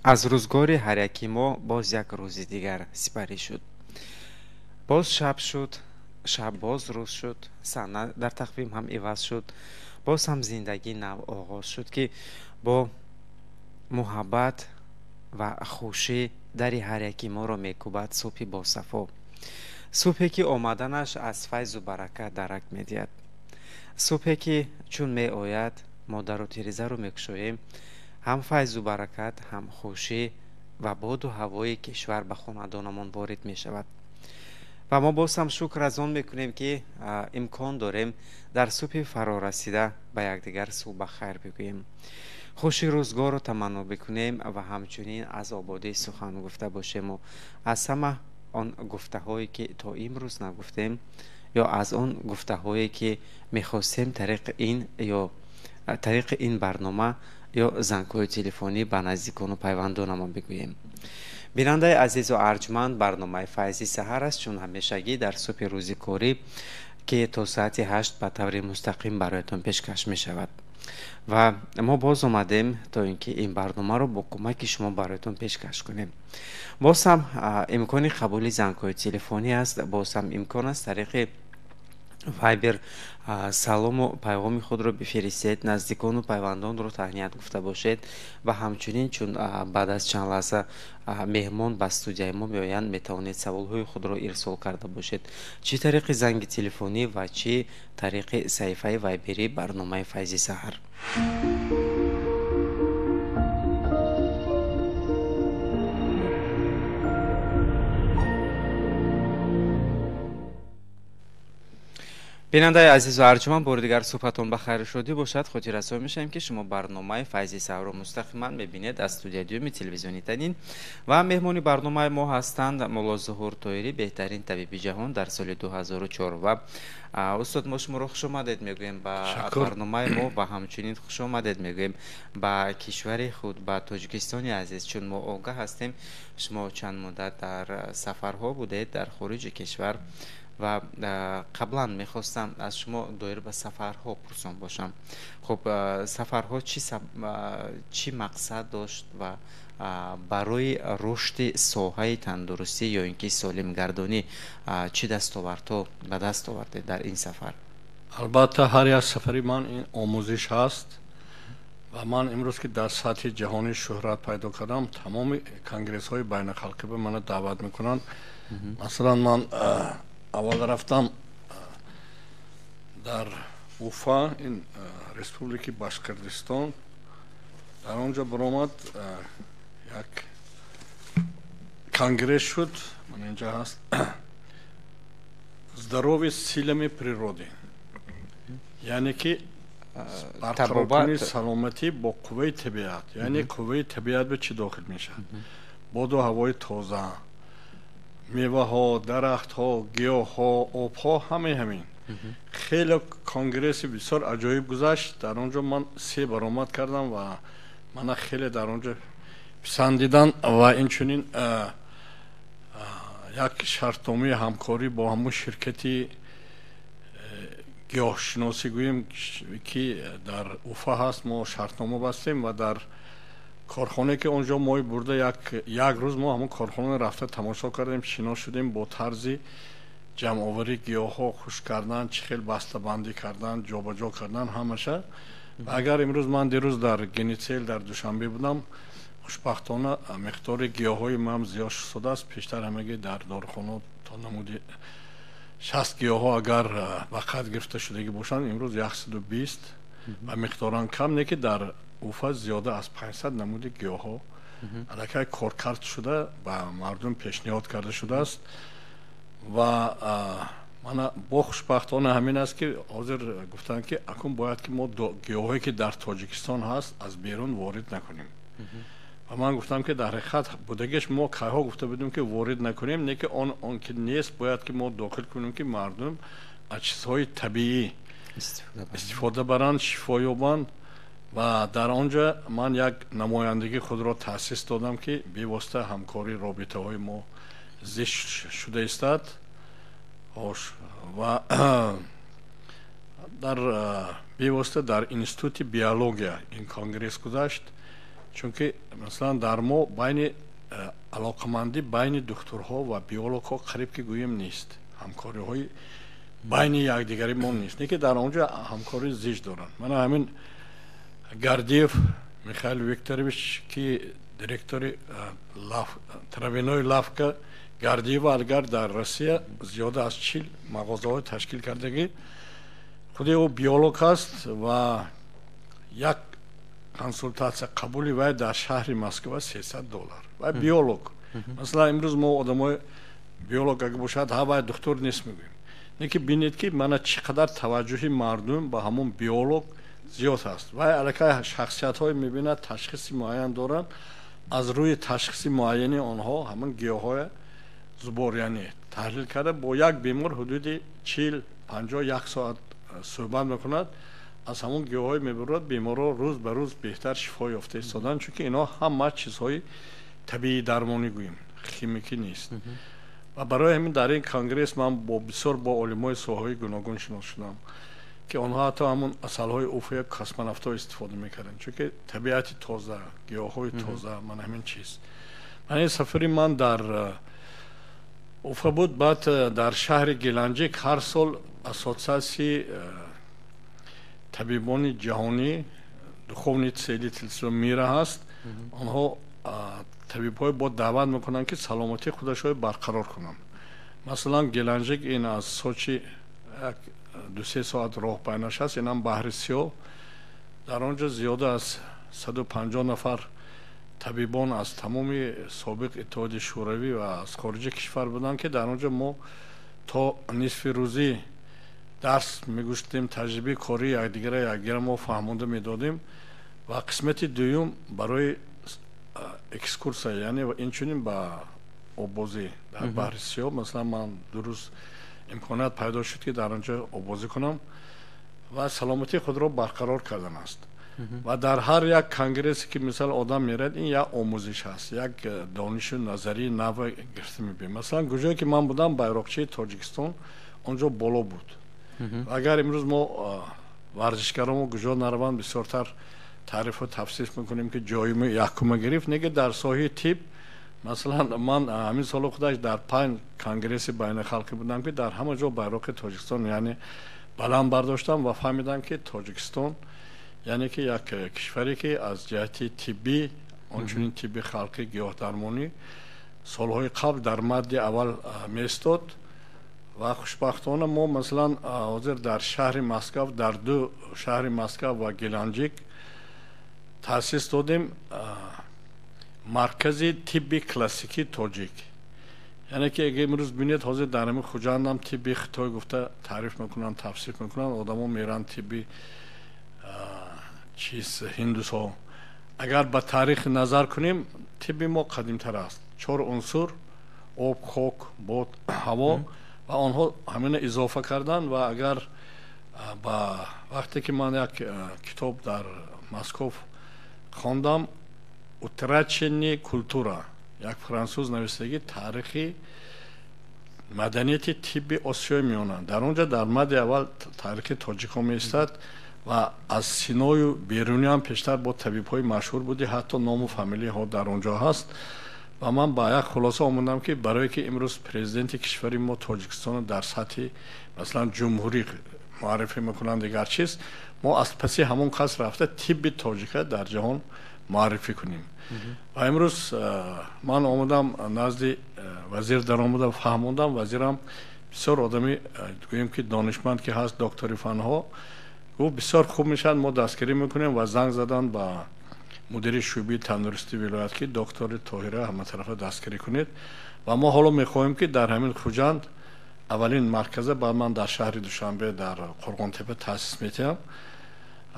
Аз рӯзгори ҳар яки мо боз як рӯзи дигар сипарӣ шуд. Боз шаб шуд, шаб боз рӯз шуд, сана дар тақвим ҳам иваз шуд, боз ҳам зиндагии нав оғоз шуд, ки бо муҳаббат ва хушӣ дари ҳар яки моро мекӯбад субҳи босафо. Субҳе ки омаданаш аз файзу баракат дарак медиҳад. Субҳе ки чун меояд, мо дару тирезаро мекушоем, ҳам файзу баракат, ҳам хушӣ ва боду ҳавои кишвар ба хонадонамон ворид мешавад. Ва мо боз ҳам шукр аз он мекунем, ки имкон дорем дар субҳи фарорасида ба якдигар субҳ ба хайр бигӯем, хуши рӯзгорро таманно бикунем ва ҳамчунин аз ободӣ сухан гуфта бошему аз ҳама он гуфтаҳое ки то имрӯз нагуфтем ё аз он гуфтаҳое ки мехостем тариқи ин ё тариқи ин барнома ё зангҳои телефонӣ ба наздикону пайвандонамон бигӯем. Бинандаи азизу арҷманд, барномаи Файзи саҳар аст, чун ҳамешагӣ дар субҳи рӯзи корӣ, ки то соати 8 ба таври мустақим бароятон пешкаш мешавад. Ва мо боз омадем то ин ки ин барномаро бо кӯмаки шумо бароятон пешкаш кунем. Боз ҳам имкони қабули зангҳои телефонӣ аст, боз ҳам имкон аст тариқи Вайбер салому пайғоми худро бифиристед, наздикону пайвандонро таҳният гуфта бошед ва ҳамчунин чун баъд аз чанд лаҳза меҳмон ба студияи мо меоянд, метавонед саволҳои худро ирсол карда бошед, чӣ тариқи занги телефонӣ ва чӣ тариқи саҳифаи вайбери барномаи Файзи саҳар. Бинандаи азизу арҷуманд, бори дигар суҳбатон ба хайру шодӣ бошад. Хотиррасон мешавем, ки шумо барномаи Файзи саҳарро мустақиман мебинед аз студияи дуюми телевизиони Танин ва меҳмони барномаи мо ҳастанд Мулло Зуҳур Тоирӣ, беҳтарин табиби ҷаҳон дар соли 2004. Ва устод, мо шуморо хушомадед мегӯем ба барномаи мо ва ҳамчунин хушомадед мегӯем ба кишвари худ, ба Тоҷикистони азиз. Чун мо огаҳ ҳастем, шумо чанд муддат дар сафарҳо будед дар хориҷи кишвар ва қаблан мехостам аз шумо доир ба сафарҳо пурсон бошам. Хуб, сафарҳо чӣ мақсад дошт ва барои рушди соҳаи тандурустӣ ё ин ки солимгардонӣ чӣ дастовардҳо ба даст овардед дар ин сафар? Албатта, ҳар як сафари ман ин омӯзиш ҳаст ва ман имрӯз ки дар сатҳи ҷаҳонӣ шӯҳрат пайдо кардам, тамоми конгрессҳои байналхалқӣ ба мана даъват мекунанд. Масалан, ман аввал рафтам дар Уфа, ин республики Башқирдистон. Дар он ҷо баромад як конгресс шуд, ман инҷа ҳаст, «Здоровье силами природы», яъне ки барқароркунии саломатӣ бо қувваи табиат. Яъне қувваи табиат ба чӣ дохил мешавад? Боду ҳавои тоза, меваҳо, дарахтҳо, гиёҳҳо, обҳо, ҳамаи ҳамин. Хеле конгресси бисёр аҷоиб гузашт. Дар он ҷо ман се баромад кардам ва мана хеле дар он ҷо писандидан. Ва инчунин як шартномаи ҳамкорӣ бо ҳамун ширкати гиёҳшиносӣ гӯем, ки дар Уфа ҳаст, мо шартнома бастем ва дар корхонае ки он ҷо мои бурда, як рӯз мо ҳамун корхона рафта тамошо кардем, шинос шудем бо тарзи ҷамъоварии гиёҳҳо, хушк кардан, чӣ хел бастабандӣ кардан, ҷобаҷо кардан ҳамаша. Агар имрӯз ман дирӯз дар Геницел дар Душанбе будам, хушбахтона миқдори гиёҳҳои ман зиёд шудааст. Пештар ҳамагӣ дар дорухона то намуди 60 гиёҳҳо агар ба қайд гирифта шудагӣ бошанд, имрӯз 120 ва миқдоран кам, не ки дар Уфа зиёда аз 500 намуди гиёҳҳо аллакай коркард шуда ба мардум пешниҳод карда шудааст. Ва мана бо хушбахтона ҳамин аст, ки ҳозир гуфтанд, ки акнун бояд ки мо гиёҳҳое ки дар Тоҷикистон ҳаст, аз берун ворид накунем. Ва ман гуфтам, ки дар ҳақиқат будагиш мо кайҳо гуфта будем, ки ворид накунем, не ки он ки нест, бояд ки мо дохил кунем, ки мардум аз чизҳои табиӣ истифода баранд, шифо ёбанд. Ва дар он ҷо ман як намояндагии худро таъсис додам, ки бевосита ҳамкории робитаҳои мо зич шуда истад. Ва дар бевосита дар институти биология ин конгресс гузашт. Чунки масалан дар мо байни алоқамандӣ байни духтурҳо ва биологҳо қариб ки гӯем нест, ҳамкориҳои байни якдигари мо нест, не ки дар он ҷо ҳамкорӣ зич доранд. Мана ҳамин Гардиев Михаил Викторович, ки директори травяной лавка Гардиева, агар дар Россия зиёда аз 40 мағозаҳо ташкил кардагӣ, худи ӯ биолог аст ва як консултатсия қабули вай дар шаҳри Москва $300. Вай биолог. Масалан, имрӯз мо одамои биолог агар бошад, ҳа, вай духтур нест мегӯем. Не ки бинед, ки мана чӣ қадар таваҷҷӯҳи мардум ба ҳамон биолог зиёд аст. Вай аллакай шахсиятҳое мебинад, ташхиси муайян доранд, аз рӯи ташхиси муайяни онҳо ҳамон гиёҳҳоя зубор, яъне таҳлил карда, бо як бемор ҳудуди 40-50, як соат суҳбат мекунад, аз ҳамон гиёҳҳое мебурад, беморро рӯз ба рӯз беҳтар шифо ёфта истоданд, чунки инҳо ҳама чизҳои табиӣ дармонӣ гӯем, химикӣ нест. Ва барои ҳамин дар ин конгресс ман бо бисёр бо олимои соҳаҳои гуногун шинос шудам, ки онҳо ҳатто ҳамон асалҳои Уфая космонавтҳо истифода мекарданд, чунки табиати тоза, гиёҳҳои тоза, ман ҳамин чиз. Ман ин сафари ман дар Уфа буд. Баъд дар шаҳри Геланҷик ҳар сол ассотсиатсияи табибони ҷаҳонӣ, духовный целительство мира ҳаст. Онҳо табибҳои бо даъват мекунанд, ки саломатии худашро барқарор кунанд. Масалан, Геланҷик ин аз Сочи як 2-3 соат роҳ байнаш аст, инам Баҳри Сиёҳ. Дар он ҷо зиёда аз 150 нафар табибон аз тамоми собиқ Иттиҳоди Шӯравӣ ва аз хориҷи кишвар буданд, ки дар он ҷо мо то нисфи рӯзӣ дарс мегӯштем, таҷрибаи кории якдигара мо фаҳмонда медодем. Ва қисмати дуюм барои экскурсия, яъне инчунин ба оббозӣ дар Баҳри Сиёҳ. Масалан, ман 2 рӯз имконият пайдо шуд, ки дар он ҷо оббозӣ кунам ва саломатии худро барқарор кардан аст. Ва дар ҳар як конгрессе ки мисал одам мерад, ин як омӯзиш ҳаст, як донишу назарии нав гирифта мебинем. Масалан, куҷое ки ман будам, байроқчаи Тоҷикистон он ҷо боло буд. Агар имрӯз мо варзишгаромо куҷо нараванд, бисёртар таърифу тавсиф мекунем, ки ҷои якума гирифт. Неге дар соҳаи тиб, масалан, ман ҳамин соло худаш дар панҷ конгресси байнихалқӣ будам, ки дар ҳама ҷо байроқи Тоҷикистон, яъне баланд бардоштам ва фаҳмидам, ки Тоҷикистон, яъне ки як кишваре, ки аз ҷиҳати тиббӣ, ончунин тибби халқӣ, гиёҳдармонӣ солҳои қабл дар мадди аввал меистод. Ва хушбахтона мо масалан ҳозир дар шаҳри Москав, дар ду шаҳри Москав ва Геланҷик таъсис додем маркази тибби классикии тоҷик. Яъне ки агар имрӯз бинед, ҳозир дар ҳамин Хуҷандам тибби хитой гуфта таъриф мекунанд, тавсиф мекунанд, одамо меранд тибби чиз ҳиндусҳо. Агар ба таърих назар кунем, тибби мо қадимтар аст: чор унсур, об, хок, бод, ҳаво, ва онҳо ҳамина изофа карданд. Ва агар ба вақте ки ман як китоб дар Москов хондам, «Утраченная культура», як франсуз нависагӣ, таърихи маданияти тибби Осиёи Миёна, дар он ҷо дар мадди аввал таърихи тоҷикҳо меистад. Ва аз Синою Берунӣ ҳам пештар бо табибҳои машҳур буди, ҳатто ному фамилияҳо дар он ҷо ҳаст. Ва ман ба як хулоса омадам, ки барое ки имрӯз президенти кишвари мо Тоҷикистонро дар сатҳи масалан ҷумҳурӣ муаррифӣ мекунанд, дигар чиз, мо аз паси ҳамон кас рафта тибби тоҷика дар ҷаҳон муаррифӣ кунем. Ва имрӯз ман омадам назди вазир, даромада фаҳмондам. Вазирам бисёр одами гӯем ки донишманд ки ҳаст, доктори фанҳо, гуфт, бисёр хуб мешавад, мо дастгирӣ мекунем. Ва занг задан ба мудири шӯъбаи тандурустии вилоят, ки доктори Тоҳира ҳаматарафа дастгирӣ кунед. Ва мо ҳоло мехоҳем, ки дар ҳамин Хуҷанд аввалин марказа, баъд ман дар шаҳри Душанбе, дар Қурғонтепа таъсис метиҳам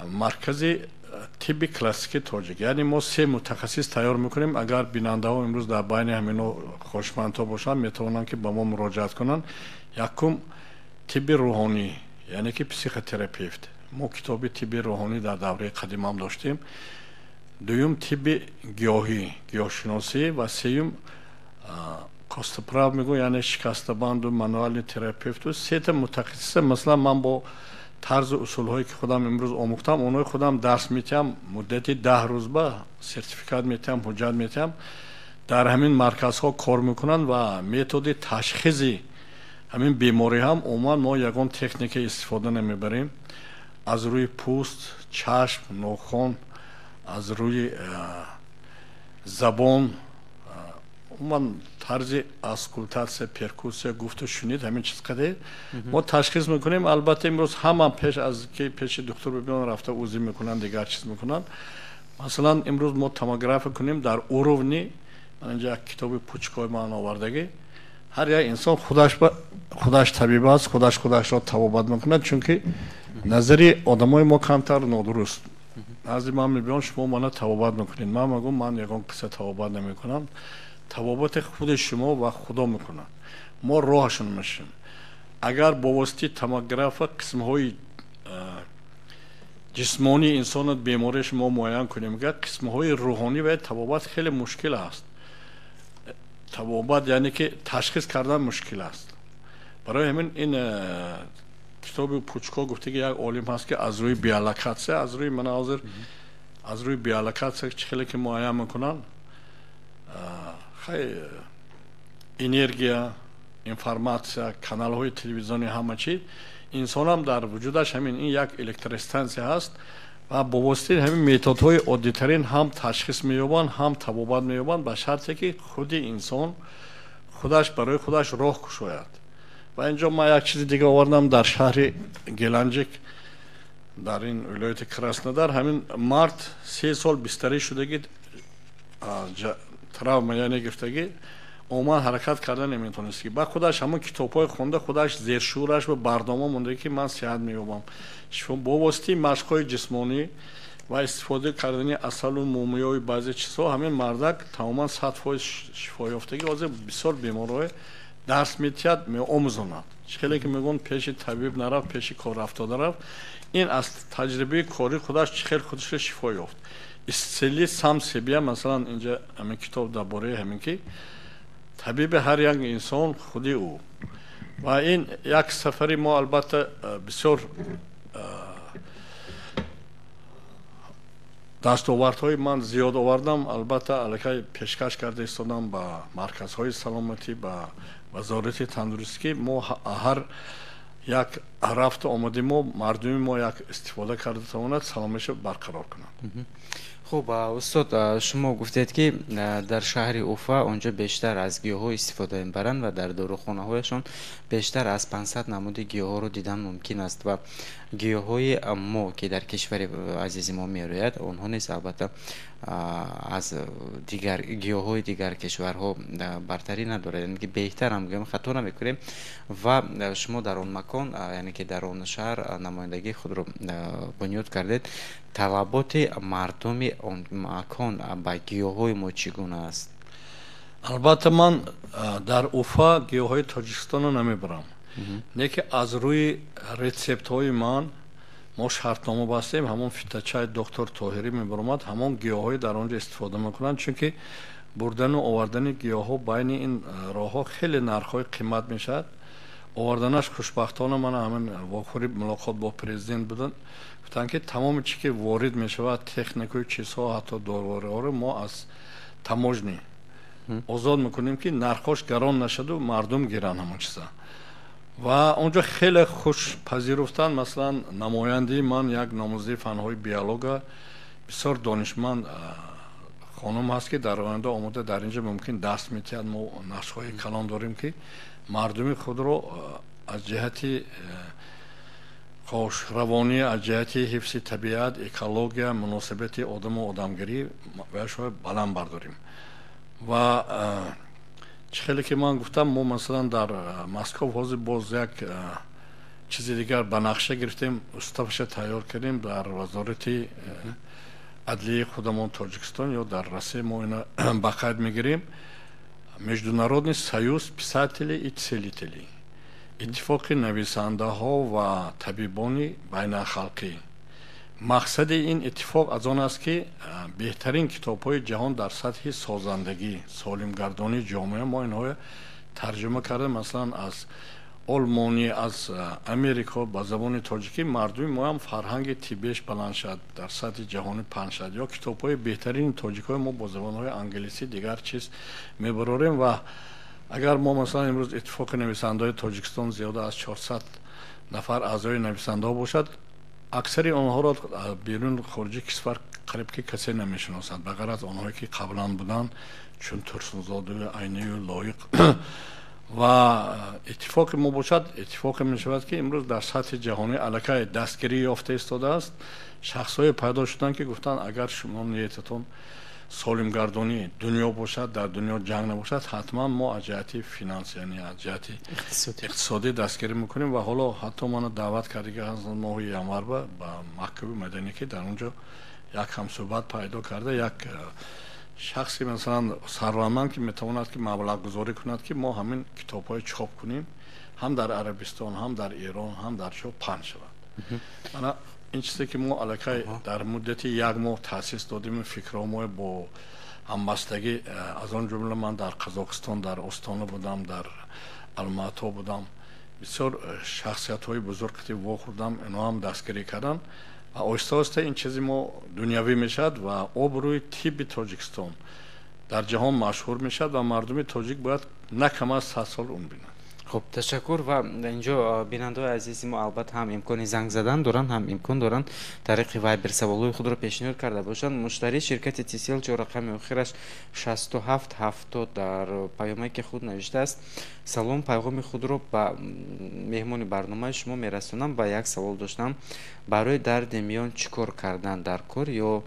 маркази тибби классикии тоҷик. Яъне мо се мутахассис тайёр мекунем. Агар бинандаҳо имрӯз дар байни ҳамино хоҳишмандҳо бошанд, метавонанд, ки ба мо муроҷиат кунанд. Якум, тибби рӯҳонӣ, яъне ки психотерапевт. Мо китоби тибби рӯҳонӣ дар давраи қадимам доштем. Дуюм, тибби гиёҳӣ, гиёҳшиносӣ, ва сеюм, костоправ мегӯ, яъне шикастабанду мануальный терапевту. Сета мутахассиса масалан ман бо Тарзу усулҳое ки худам имрӯз омӯхтам, онҳои худам дарс метиҳам, муддати 10 рӯз ба сертификат метиҳам, ҳуҷҷат метиҳам. Дар ҳамин марказҳо кор мекунанд ва методи ташхиси ҳамин беморӣ ҳам умуман мо ягон техника истифода намебарем. Аз рӯи пӯст, чашм, нохон, аз рӯи забон, умуман тарзи аскултатсия, перкуссия, гуфту шунид, ҳамин чиз қаде мо ташхис мекунем. Албатта, имрӯз ҳама пеш аз ки пеши духтур бибинанд, рафта УЗИ мекунанд, дигар чиз мекунанд. Масалан, имрӯз мо томография кунем дар уровни, ман инҷа як китоби Пучкои ман овардагӣ, ҳар як инсон худаш ба худаш табиб аст, худаш худашро табобат мекунад, чунки назари одамои мо камтар нодуруст. Назди ман мебиён, шумо мана табобат мекунед. Ман мегӯм, ман ягон қисса табобат намекунам, табобати худи шумо ва Худо мекунад, мо роҳашон мешавем. Агар бо воситаи томографа қисмҳои ҷисмонии инсона беморияш мо муайян кунем, қисмҳои рӯҳонӣ ва табобат хеле мушкил аст. Табобат, яъне ки ташхис кардан мушкил аст. Барои ҳамин ин китоби Пучко гуфта, ки як олим ҳаст, ки аз рӯи биолокатсия, аз рӯи мана ҳозир аз рӯи биолокатсия чӣ хеле ки муайян мекунанд, хай, энергия, информатсия, каналҳои телевизиони, ҳама чи, инсонам дар вуҷудаш ҳамин ин як электростансия ҳаст ва бо воситаи ҳамин методҳои оддитарин ҳам ташхис меёбанд, ҳам табобат меёбанд, ба шарте ки худи инсон худаш барои худаш роҳ кушояд. Ва инҷо ман як чизи дига овардам. Дар шаҳри Геланҷик, дар ин вилояти Краснодар, ҳамин мард 3 сол бистарӣ шудагӣ, травма, яъне гирифтагӣ, умуман ҳаракат карда наметавонист. Ки ба худаш ҳамон китобҳои хонда, худаш зершуураш ба барнома монда, ки ман сиҳат меёбам. Бо воситаи машқҳои ҷисмонӣ ва истифода кардани асалу мумиёи баъзе чизҳо ҳамин мардак тамоман 100% шифоёфтагӣ. Ҳозир бисёр беморҳое дарс метиҳад, меомӯзонад. Чӣ хеле ки мегӯянд, пеши табиб нарафт, пеши кор рафтода рафт. Ин аз таҷрибаи кори худаш чӣ хел худашро шифо ёфт, исцели сам себя. Масалан, инҷа ҳамин китоб дар бораи ҳамин ки табиби ҳар як инсон худи ӯ. Ва ин як сафари мо, албатта, бисёр дастовардҳои ман зиёд овардам. Албатта, аллакай пешкаш карда истодам ба марказҳои саломатӣ, ба Вазорати тандурустӣ, ки мо ҳар як рафту омади мо мардуми мо як истифода карда тавонад, саломатиша барқарор кунад. Хуб, устод, шумо гуфтед, ки дар шаҳри Уфа онҷо бештар аз гиёҳҳо истифода мебаранд ва дар дорухонаҳояшон бештар аз 500 намуди гиёҳҳоро дидан мумкин аст. Ва гиёҳҳои мо, ки дар кишвари азизи мо мерӯяд, онҳо низ албатта аз дигар гиёҳҳои дигар кишварҳо бартарӣ надорад, яъне ки беҳтар ҳам гӯем, хато намекунем. Ва шумо дар он макон, яъне ки дар он шаҳр намояндагии худро бунёд кардед. Талаботи мардуми он макон ба гиёҳҳои мо чӣ гуна аст? Албатта, ман дар Уфа гиёҳҳои Тоҷикистонро намебарам, не ки аз рӯи рецептҳои ман мо шартнома бастем. Ҳамон фиточай доктор Тоҳирӣ мебаромад, ҳамон гиёҳҳои дар он ҷо истифода мекунанд, чунки бурдану овардани гиёҳҳо байни ин роҳҳо хеле нархҳои қимат мешавад оварданаш. Хушбахтона, мана ҳамин вохӯри мулоқот бо президент буданд, гуфтанд, ки тамоми чӣ ки ворид мешавад, техникаи чизҳо, ҳатто дорувориҳоро мо аз таможня озод мекунем, ки нархҳош гарон нашаду мардум гиранд ҳамон чиза. Ва онҷо хеле хуш пазируфтанд. Масалан, намояндаи ман як номзади фанҳои биолога, бисёр донишманд хонум ҳаст, ки дар оянда омода дар инҷо мумкин дарс метиҳад. Мо нақшҳои калон дорем, ки мардуми худро аз ҷиҳати хошравонӣ, аз ҷиҳати ҳифзи табиат, экология, муносибати одаму одамгирӣ ваяшҳои баланд бардорем. Ва чӣ хеле ки ман гуфтам, мо масалан дар Москов ҳозир боз як чизи дигар ба нақша гирифтем, уставша тайёр кардем. Дар Вазорати адлияи худамон Тоҷикистон ё дар Россия мо ина ба қайд мегирем: Международный союз писателей и целителей, иттифоқи нависандаҳо ва табибони байналхалқӣ. Мақсади ин иттифоқ аз он аст, ки беҳтарин китобҳои ҷаҳон дар сатҳи созандагӣ, солимгардонии ҷомеа мо инҳоя тарҷума карда, масалан, аз олмонӣ, аз Америко ба забони тоҷикӣ, мардуми мо ҳам фарҳанги тиббиаш баланд шавад, дар сатҳи ҷаҳонӣ паҳн шавад. Ё китобҳои беҳтарини тоҷикҳои мо бо забонҳои англисӣ, дигар чиз мебарорем. Ва агар мо, масалан, имрӯз Иттифоқи нависандаҳои Тоҷикистон зиёда аз 400 нафар аъзои нависандаҳо бошад, аксари онҳоро берун, хориҷи кишвар қариб ки касе намешиносад, ба ғайр аз онҳое ки қаблан буданд, чун Турсунзоду, Айнию Лоиқ. Ва иттифоқи мо бошад, иттифоқе мешавад, ки имрӯз дар сатҳи ҷаҳонӣ аллакай дастгирӣ ёфта истодааст. Шахсҳое пайдо шуданд, ки гуфтанд, агар шумо ниятатон солимгардонии дунё бошад, дар дунё ҷанг набошад, ҳатман мо аз ҷиҳати финанс, яъне аз ҷиҳати иқтисодӣ дастгирӣ мекунем. Ва ҳоло ҳатто мана даъват кардига моҳи январ ба маҳками маданӣ, ки дар он ҷо як ҳамсӯҳбат пайдо карда, як шахси, масалан, сарватманд, ки метавонад ки маблағгузорӣ кунад, ки мо ҳамин китобҳои чоп кунем, ҳам дар Арабистон, ҳам дар Эрон, ҳам дар чо паҳн шавад. Ана ин чизе ки мо аллакай дар муддати як моҳ таъсис додем, фикрҳо мо бо ҳамбастагӣ, аз он ҷумла ман дар Қазоқистон, дар Остона будам, дар Алмато будам, бисёр шахсиятҳои бузург қати вохӯрдам, инҳо ҳам дастгирӣ карданд. Ва оҳиста оҳиста ин чизи мо дунявӣ мешавад ва обрӯи тибби Тоҷикистон дар ҷаҳон машҳур мешавад ва мардуми тоҷик бояд на кам аз 100 сол умр бинад. Хуб, ташаккур. Ва инҷо бинандаҳои азизи мо албатта ҳам имкони занг задан доранд, ҳам имкон доранд тариқи Вайбер саволҳои худро пешниҳод карда бошанд. Муштарии ширкати Тисел, чо рақами охираш 6770, дар паёмаки худ навиштааст: «Салом, пайғоми худро ба меҳмони барномаи шумо мерасонам. Ба як савол доштам: барои дарди миён чӣ кор кардан дар кор ё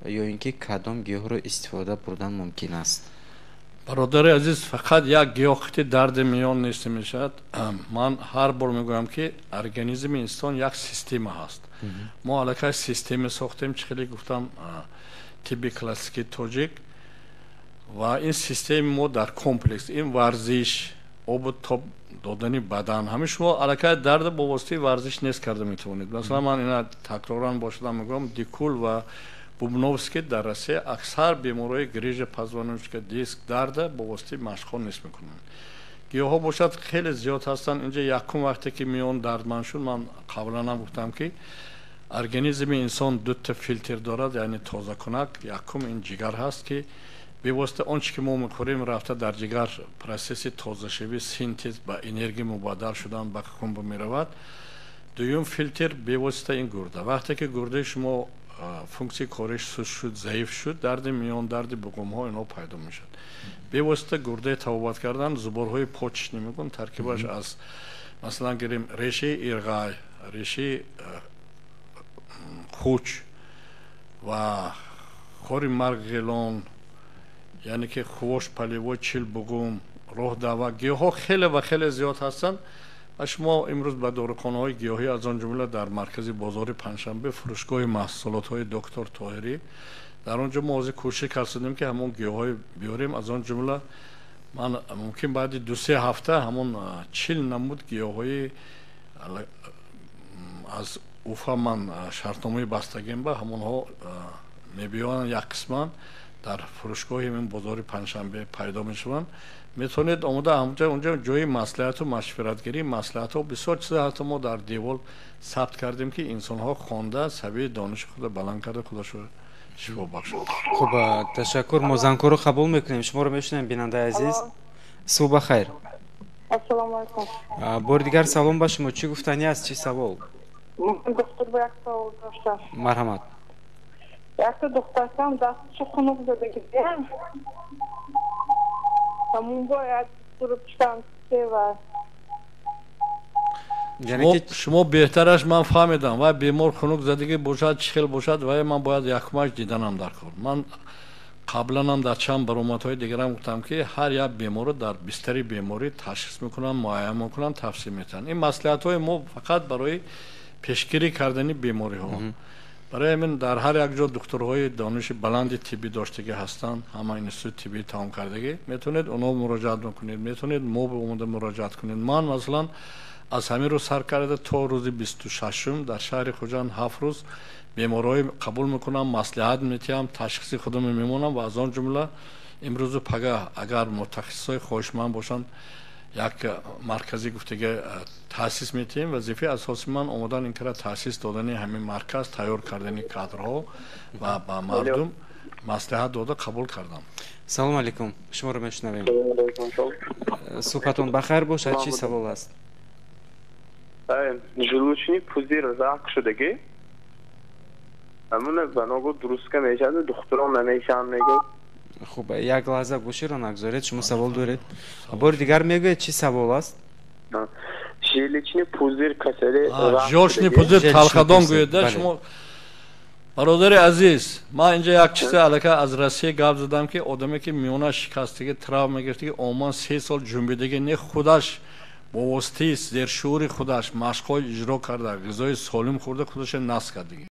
ин ки кадом гиёҳро истифода бурдан мумкин аст?» Бародари азиз, фақат як гиёҳ дарди миён нест мешавад. Ман ҳар бор мегӯям, ки организми инсон як система ҳаст. Мо аллакай система сохтем, чӣ хеле гуфтам, тибби классикии тоҷик, ва ин системи мо дар комплекс, ин варзиш, обу тоб додани бадан. Ҳамин шумо аллакай дарда бо воситаи варзиш нест карда метавонед. Масалан, ман ина такроран бошадам мегӯям, Дикул ва Бубновский дар Россия аксар беморҳои грижа позвоночника, диск дарда бо воситаи машқҳо нест мекунанд. Гиёҳҳо бошад, хеле зиёд ҳастанд. Инҷа якум, вақте ки миён дардманд шуд, ман қаблан ҳам гуфтам, ки организми инсон дута филтр дорад, яъне тозакунак. Якум ин ҷигар ҳаст, ки бевосита он чи ки мо мехӯрем, рафта дар ҷигар процесси тозашавӣ, синтез, ба энергия мубаддал шудан, ба хун меравад. Дуюм филтр бевосита ин гурда. Вақте ки гурдаи шумо функсияи кориш суст шуд, заиф шуд, дарди миён, дарди буғумҳо, инҳо пайдо мешавад. Бевосита гурдаи табобат кардан, зуборҳои почечный мегӯн, таркибаш аз, масалан, гирем, решаи ирғай, решаи хуч ва хори марғелон, яъне ки хвощ полевой, чилбуғум, роҳдава, гиёҳҳо хеле ва хеле зиёд ҳастанд. Ва шумо имрӯз ба дорухонаҳои гиёҳӣ, аз он ҷумла дар маркази бозори Панҷшанбе фурӯшгоҳи маҳсулотҳои доктор Тоҳирӣ, дар он ҷо мо ҳозир кӯшиш кардем, ки ҳамон гиёҳҳои биёрем. Аз он ҷумла ман мумкин баъди 2-се ҳафта ҳамон 40 намуд гиёҳҳои аз Уфа ман шартномаи бастагим, ба ҳамонҳо мебиёранд, як қисман дар фурӯшгоҳи ин бозори Панҷшанбе пайдо мешаванд. Метавонед омода ҳамҷа, онҷо ҷои маслиҳату машваратгирӣ, маслиҳатҳо, бисёр чиза ҳатто мо дар девол сабт кардем, ки инсонҳо хонда, савияи дониши худро баланд карда, худашро шифо бахшанд. Хуб, ташаккур. Мо зангҳоро қабул мекунем. Шуморо мешунавем, бинандаи азиз. Субҳ бахайр. Ассалому алайкум. Бори дигар салом ба шумо. Чӣ гуфтанӣ аст, чӣ савол? Доктор, ба як савол доштам. Марҳамат. Якта духтаркам дасташо хунук задагӣ, ҳамун бояд духтур сева. Шумо беҳтараш, ман фаҳмидам, вай бемор хунук задагӣ бошад, чӣ хел бошад, вай ман бояд якумаш диданам дар кор. Ман қабланам дар чанд баромадҳои дигарам гуфтам, ки ҳар як беморро дар бистари беморӣ ташхис мекунанд, муайян мекунанд, тавсия метиҳанд. Ин маслиҳатҳои мо фақат барои пешгирӣ кардани бемориҳо. Барои ҳамин дар ҳар як ҷо духтурҳои дониши баланди тиббӣ доштагӣ ҳастанд, ҳама институти тиббӣ тамом кардагӣ. Метавонед онҳо муроҷиат мекунед, метавонед мо омода муроҷиат кунед. Ман, масалан, аз ҳамин рӯз сар карда то рӯзи 26-ум дар шаҳри Хуҷанд 7 рӯз беморҳои қабул мекунам, маслиҳат метиҳам, ташхиси худам мемонам. Ва аз он ҷумла имрӯзу пага, агар мутахассисҳои хоҳишманд бошанд, Як маркази гуфтага таъсис метиҳем. Вазифаи асосии ман омодан ин кара таъсис додани ҳамин марказ, тайёр кардани кадрҳо ва ба мардум маслиҳат дода қабул кардам. Салом алейкум, шуморо мешунавем. Суҳбатон бахайр бошад, чӣ савол аст? Желчный пузырь рак шудагӣ, ҳамуна ба ногоҳ дурустка мешавад, духтурон намешаванд, мегӯяд. Хуб, як лаҳза гӯширо нагузоред. Шумо савол доред, бори дигар мегӯед, чӣ савол аст? Желчный пузырь касали. Жёлчный пузырь, талхадон гӯед шумо. Бародари азиз, ман инҷа як чизе аллакай аз Россия гап задам, ки одаме ки миёна шикастагӣ, травма гирифтагӣ, оман 3 сол ҷунбидагӣ не, худаш бо воситаи зершуури худаш машқҳо иҷро карда, ғизои солим хӯрда, худаша насл кардагӣ.